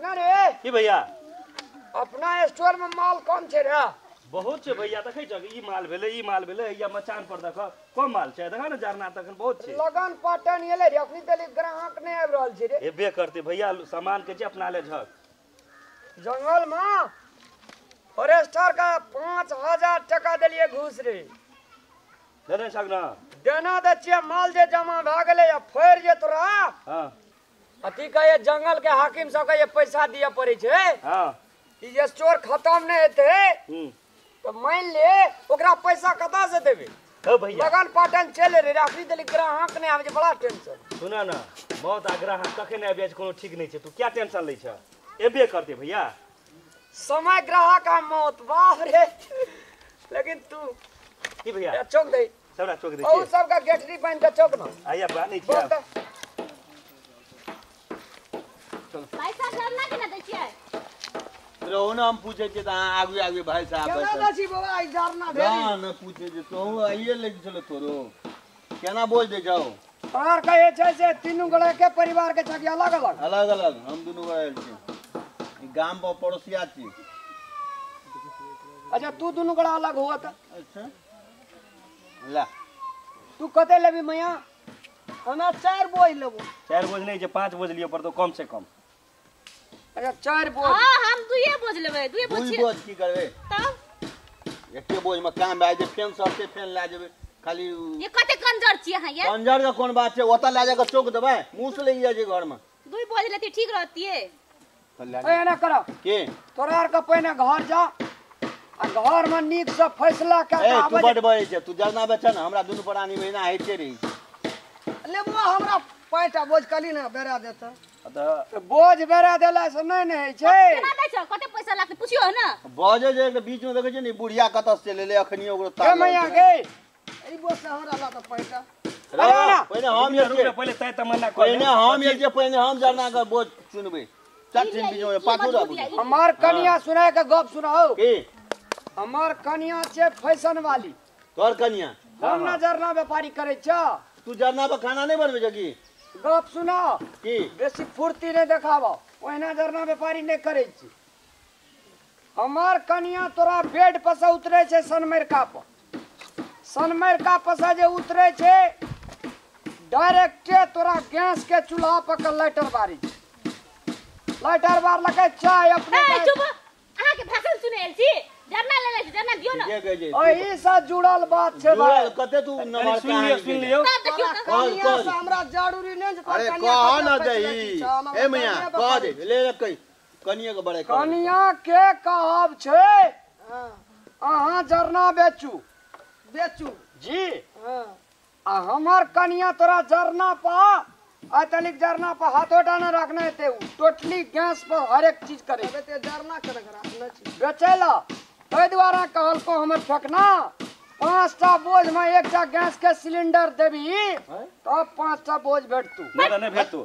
फेकना रे। की भैया? अपना स्टोर में माल कम छै रे। बहुत छै भैया, देखै छ ई माल भेलै, ई माल भेलै, या मचान पर देख कम माल छै, देख ने जरना तखन बहुत छै। लगन पाटन एलै रे, अखनी तलिक ग्राहक नहि आबि रहल छै रे। एबे करते भैया, सामान के छै अपना ले झक। जंगल में फॉरेस्टर का 5000 टका देलिए घूस रे। देने छक ना? देना दै छियै, माल जे जमा भए गेलै आ फेर जे तोरा हां अथी कहे जंगल के हाकिम सब के पैसा दिए पड़ै छै। हां ई जे स्टोर खत्म नहि हेतै तो मान ले ओकरा पैसा कतऽ से देबै? हो भैया लगन पाटन चले रे, अखनी तलिक ग्राहक नहि आबै छै, बड़ा टेंशन। सुना ना, बहुत आ ग्राहक कखन आबि जाइ छै कोनो ठीक नहि छै, तू क्या टेंशन लै छ? एबे करते भैया। समय ग्राहक आ मौत, बाप रे। लेकिन तू की भैया चौक दे, सबरा चौक दे और सबका गेटरी बांध के चौक ना। आया बा नहीं छै। पैसा जरना के ना दै छियै? रहो ना, हम पूछे छियै त अहाँ आगू आगू भाई साहब। केना दै छी बाबा ई जरना भेली? ना ना पूछे जे तोहू आइए लग छलो तोरो केना बोझ दे जाओ। तोहर कहे छै से तीनू गोड़ा के परिवार के छकी अलग अलग? अलग अलग, हम दुनू गोड़ा आयल छी, गाम पर पड़ोसिया छी। अच्छा तू दुनू गोड़ा अलग हुआ त? अच्छा ला तू कते लेबी मैया? हमरा 4 बोझ लेबो। 4 बोझ नहीं जे 5 बोझ लियो पड़तो कम से कम। अच्छा 4 बोझ। हां हम 2 बोझ लेबै, 2 बोझ। 2 बोझ की करबे? तब एके बोझ में काम भए जे फेन सरते फेन ला जेबे खाली। ये कते कंजर छी अहाँ ये? कंजर के कोन बात छै, ओतऽ ला जाके चौक देबै, मुंह से ले जाइ छै घर में। 2 बोझ लेती ठीक रहतिए। ए ना करो के तोरा आर के पहिने घर जा आ घर में नीक से फैसला के आबै। तू बड बजै छै, तू जरना बेच न, हमरा दुनू प्राणी महीना होइते रही। लेबो हमरा 5टा बोझ कली ना बेरा देता। त बोझ बेरा देला से नहीं ने होइ छै। केना दै छ? कते पैसा लागतै पुछियो न। बजे जे एक बीच में देखै छै नि बुढ़िया कतऽ से लेले अखनी ओकरो ताल। ए मैया गे ई बोझ से हमरा ला त 5टा। अरे हम ये पहिले तय तमन्ना कर, पहिने हम ये पहिने हम जरना के बोझ चुनबै। चल तीन बीच में पाछू रहू। हमार कनिया सुनाय के गप सुनाओ। की? हमार कनिया छै फैशन वाली। तोर कनिया? हम ना जरना व्यापारी करै छ। तू जरना पर खाना नहीं बनबै छ की? गप सुनाओ। की? बेसी फुर्ती नहीं देखाबो, ओहिना जरना व्यापारी नहीं करै छी। हमार कनिया तोरा बेड पर से उतरे छै सनमरका पर, सनमरका पर से जे उतरे छै डायरेक्टे तोरा गैस के चूल्हा पर के लाइटर बारी छै। लाइटर बार लगे चाय अपने। ए चुप, अहाँ के भाषण सुनै आयल छी? जरना ले ले छी, जरना दियो ना। ओही से जुड़ल बात छै भाई। कते तू नंबर सुन लियो, सुन लियो। कनिया से हमरा जरूरी नै छै। अरे कह न देही ए मियां, कह दे ले ले कह कनिया के बड़े कनिया के कहब छै अहाँ जरना बेचू। बेचू जी। आ हमर कनिया तोरा जरना पा आ तनिक जरना पर हाथोटा न रखने हेतै, उ टोटली गैस पर हरेक चीज करे छै। जरना के रखने छै बेचैला। ताहि दुआरे कहलको हमर फेकना 5टा बोझ में 1टा गैस के सिलेंडर देबी तब 5टा बोझ भेटतू। नहीं त नहीं भेटतू।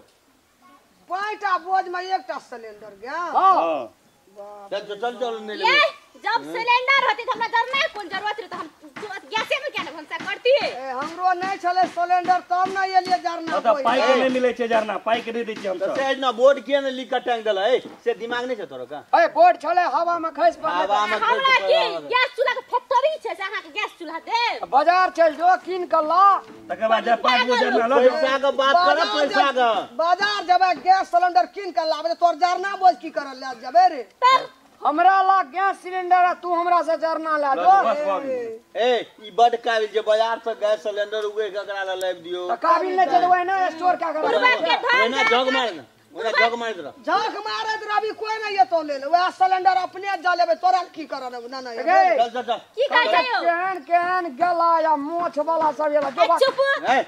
5टा बोझ में 1टा सिलेंडर गैस। हां चल चल चल नहीं ले। जब सिलेंडर होती त हमरा जरना कोन जरूरत रहे, त हम गैसे में क्या भनसा करती। ए हमरो नहीं छले सिलेंडर तब न एलिए जरना। त पाई के नहीं मिलै छै जरना, पाई के नहीं दै छी हम सब। से ना बोर्ड किया ने लिख के टांग देला? ए से दिमाग नहीं छै तोरा का? ए बोर्ड छले हवा में खसि पड़लै। हवा में हमरा की गैस चूल्हा के फैक्ट्री छै से अहाँ के गैस चूल्हा देब? बाजार चल जो कीन के ला, तकर बाद जे 5 गो जरना ल। पैसा के बात कर, पैसा के बाजार जबे गैस सिलेंडर कीन के लाबे तोर जरना बोझ की करल ले जबे रे? तब हमरा ला गैस सिलेंडर आ तू हमरा से जरना ला दो। ए ई बड काबिल जे बाजार से गैस सिलेंडर उगे ककरा ला लाबि दियो। त काबिल नै छै त ओहिना स्टोर क्या करब? ओहिना जग मार न, ओहिना जग मारैत रह। जग मारैत रहबी कोई नै एतो ले ले, वएह सिलेंडर अपने जा लेबै तोरा की करऽ ना ना। चल चल चल की कहै छै यौ? केहन केहन गेला या मोछ वाला सब एला। चुप ए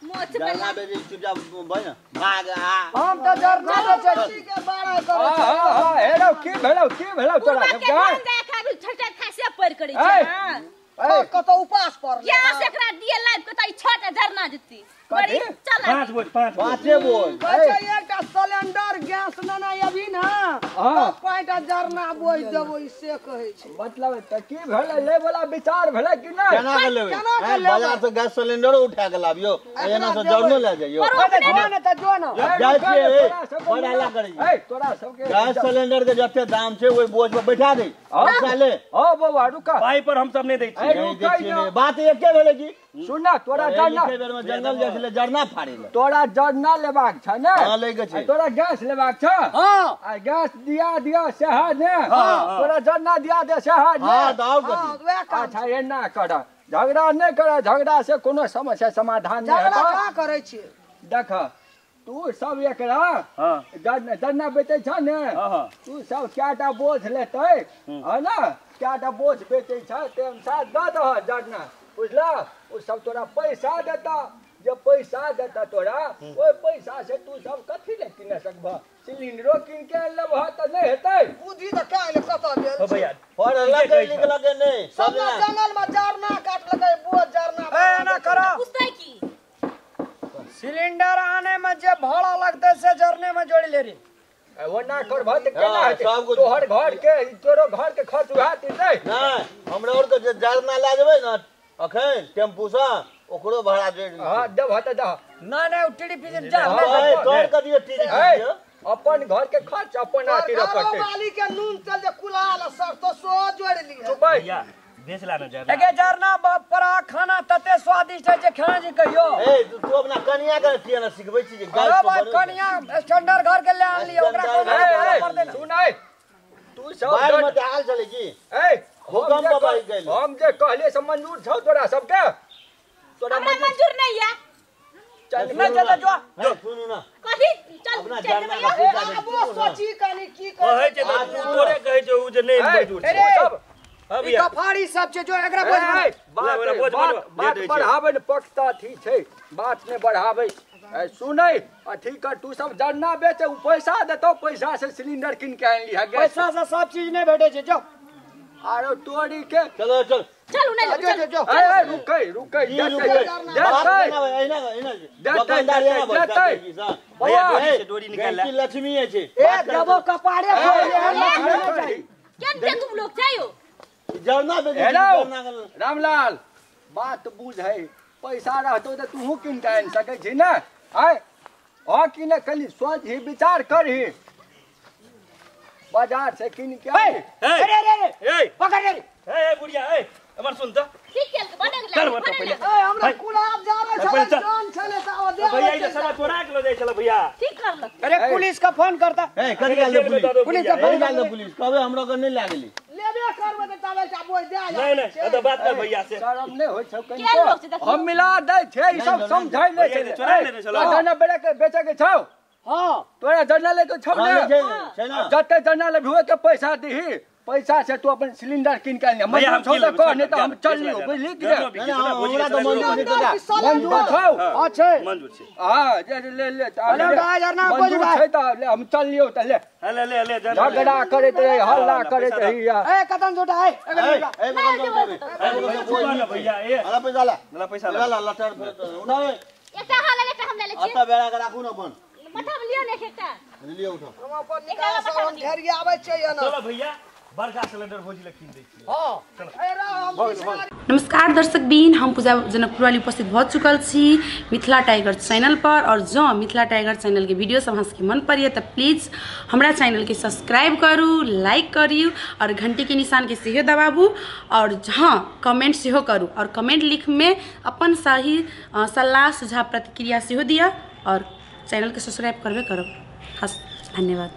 मोछ वाला बेटी चुपचाप भइ न भाग आ। हम त जरना बेचै छी के बाड़ा करै छै। हां हां हेलो की भेलौ, की भेलौ तोरा? के धन जाय खाबिल छटा खासे पर करै छै। हां कतौ उपास पर गैस एकरा दिए लाइब के त ई 6टा जरना जती। बड़ी चल 5 बोझ 5 पांचे बोझ कहै छै एकटा सिलेंडर गैस ना अभी ना तो 5टा जरना बोझ देबो ई से कहै छै। मतलब त की भेलै ले वाला विचार भेलै कि नै? केना के लेबै? बाजार से गैस सिलेंडर उठा के लाबियो, एना से जरनो ले जाइयो। जो ना त जो ना जाइ छियै बड़ हल्ला करै छी। ए तोरा सबके गैस सिलेंडर के जते दाम छै ओइ बोझ पर बैठा दे। पैसा ले। हां बौआ रुका, पाई पर हम सब नै दै छियै। बात एके भेलै की सुन ना, तोरा जरना बेर में जंगल जाइ छलै जरना फाड़ै ले। तोरा जरना लेबाक छ ने? हां लै के छै। तोरा गैस लेबाक छ? हां आ गैस दिया दिया सेहा ने? तोरा जरना दिया दे सेहा ने? हां दाउ कथी। वएह काम। अच्छा एना कर, झगड़ा नहि कर, झगड़ा से कोनो समस्या समाधान नहि झगड़ा हेतौ। का करै छी? देख तू सब एकरा जरना बेचै छ ने, तू सब कएटा बोझ लेतै है ना, कएटा बोझ बेचै छ ते अनुसार दऽ दह जरना, बुझला? ओ सब तोरा पैसा देता, जे पैसा देता तोरा ओहि पैसा से तू सब कथी ले किने सकबह? सिलेंडरो किन के लेबह तऽ नहि हेतै। बुद्धि तऽ काल्हि कतऽ गेल हो भैया? पर लगे निकल के नहीं सब जंगल में जरना काटलकै बोझ जरना। ए एना करो पूछतै की सिलेंडर आने में जे भाड़ा लगतै से जरने में जोड़ ले रे। ओना करबह तऽ केना हेतै? तोहर घर के तोरो घर के खर्च उएह देतै। नहि हमरा और के जे जरना लए जेबै ने अखन टेम्पू से ओकरो भाड़ा जोड़ि। हां देबह तऽ दह। ना ना टीडी पीछे जा तोर के दियो टीडी पीछे। अपन घर के खर्च अपन हाथे पड़तै। वाली के नून तेल जे कुलाल सरसों सो जोड़ लिया। चुप भैया बेचला न जरना। एके जरना पर खाना तते स्वादिष्ट है जे खाना जी कहियो। ए तू अपना कनिया के किया ना सिखबै छी जे गैस पर? कनिया स्टैंडर्ड घर के ले आनली ओकरा कोनो पर देना। सुनै तू सब बाहर में आयल छलै की? ए भूकंप आबि गेल। हम जे कहलियै से मंजूर छौ तोरा सबके? तोरा मंजूर नहीं है। चल ना चल जो जो सुनू ना कथी चल चल भैया। आबो सोची कनी की कहै छै त तू तोरे कहै छै उ जे नहीं मंजूर छै सब। ई कफारी सब छै जो एकरा बोझ बात बात बढ़ाबै ने पक्ता अथी छै, बात ने बढ़ाबै। सुनै अथी कर, तू सब जरना बेच उ पैसा देतौ, पैसा से सिलेंडर किन के आनि लिह। पैसा से सब चीज नहीं भेटै छै। जो आरो तोरी के चलो चल चलू नहीं चल जो ए रुकै रुकै देतै एना एना दुकानदार एना देतै भैया डोरी से डोरी निकाल ले। लक्ष्मी छै ए देबो कपारे फोड़। केन के तुम लोग जाइयो जरना बेच। रामलाल बात बुझ है, पैसा रहतो तऽ तूहू किन के आनि सकै छी ने? आय आ कि ने कनी सोच ही विचार करही, बाजार से किन के। अरे अरे अरे पकड़ रे। ए बुढ़िया ए हमर सुन त की केल के बने चल गेल। ए हमरा कुलाब जाबै छलै जान छलै त ओ दे भैया ई सब चोरा के ल जाइ छलै भैया। ठीक करलक। अरे पुलिस का फोन करता। ए कथि गेल पुलिस? पुलिस का फोन गेल पुलिस कहबे हमरा के नहीं लागली। लेबे करबै त तबे जा बोझ दे। नहीं नहीं त बात कर भैया से। शरम नहीं होय छौ कनी, हम मिला दै छै ई सब समझाइ नै छै। चोरा लेने छलो जरना बेचे के बेचे के छौ? हां तोरा जरना ले के छौ ने? छै ना। जते जरना लेबही के पैसा दीही, पैसा से तू अपन सिलेंडर किन के आनि। भैया हम छौ त कह नहीं त हम चल लियो, बुझली कि नहीं? हमरा त मंजूर छै। मंजूर छौ? हां छै मंजूर छै। हां जे ले ले अरे जरना बोझ छै त ले हम चल लियो त ले ले ले ले झगड़ा करैत रही हल्ला करैत रही। ए कतन झूठा है ए ए भैया ए अरे पैसा ला ला पैसा ला लटर उठावे एकटा हाल एकटा हम ले ले छी। अत बेड़ा के राखू न अपन माथा में लियो ने एकटा लियो उठो। हम अपन निकाल सब हम ढेरी आबै छै ना। चलो भैया बड़का सिलेंडर भौजी ले कीन दै छी। हां नमस्कार दर्शक बीन, हम पूजा जनकपुरवाली उपस्थित भऽ चुकल छी मिथिला टाइगर चैनल पर। और जँ मिथिला टाइगर चैनल के वीडियो सब अहाँ सबके मन पड़ैए तऽ प्लीज हमरा चैनल के सब्सक्राइब करू, लाइक करू और घंटी के निशान के सेहो दबाबू और हाँ कमेंट सेहो करू और कमेंट लिखमे अपन सही सलाह सुझाव प्रतिक्रिया सेहो दिअ और चैनल के सब्सक्राइब करबे करब। खास धन्यवाद।